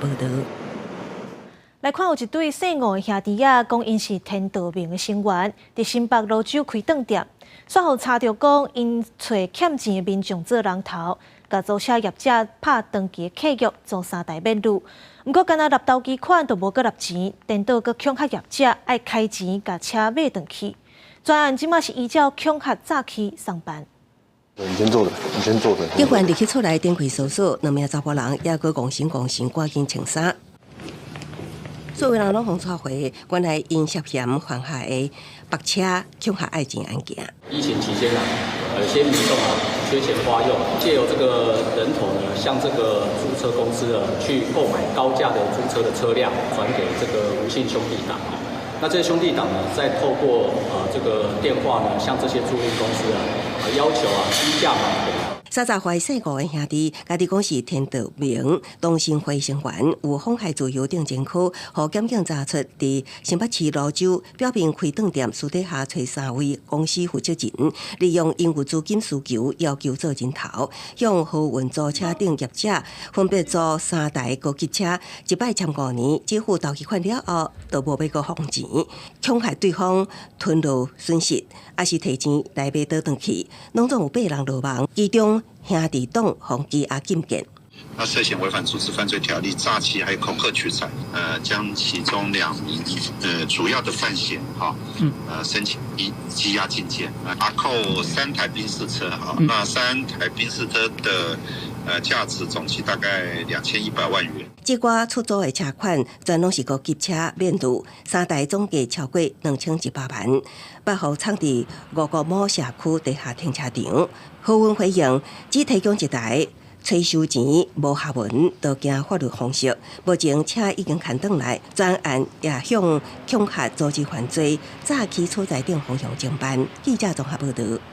報道。來看有一對姓吳的兄弟仔，講𪜶是天道盟的成員，佇新北蘆洲開頓店，煞予查著講𪜶揣欠錢的民眾做人頭，共租車業者拍長期契約租三台免旅。毋過干焦納頭期款都無閣納錢，顛倒閣恐嚇業者愛開錢共車買轉去。專案這馬是依照恐嚇詐欺送辦。你先坐著，你先坐著。警員入去厝內展開搜索，兩名查埔人猶閣戇神戇神趕緊穿衫。所有人攏予帶回，原來𪜶涉嫌犯下的縛車恐嚇愛錢案件。疫情期間啊，有些民眾啊缺錢花用，借由這個人頭呢，向這個租車公司啊去購買高價的租車的車輛，轉給這個吳姓兄弟黨啊。那這些兄弟黨呢，再透過這個電話呢，向這些租賃公司啊要求啊低價買回。30歲姓吳的兄弟，家己講是天道盟同心會成員，有妨害自由等前科，予檢警查出佇新北市蘆洲表面開頓店，私底下揣三位公司負責人，利用𪜶有資金需求，要求做人頭，向和運租車等業者分別租三台高級車，一擺簽5年，支付頭期款了後，就無欲閣還錢，恐嚇對方吞落損失，抑是提錢來買倒轉去，攏總有八人落網，其中兄弟黨予羈押禁見。那涉嫌違反組織犯罪條例、詐欺還有恐嚇取財，將其中兩名主要的犯嫌，哈，申請羈押禁見，查扣三台賓士車，哈，那三台賓士車的價值總計大概2100萬元。這寡出租的車款全攏是高級車免旅，三台總計超過2100萬，捌予藏佇五股某社區地下停車場。何文回應只提供一台，催收錢無下文，就驚法律風險。目前車已經牽轉來，專案也向恐嚇組織犯罪、詐欺所在等方向偵辦。記者綜合報道。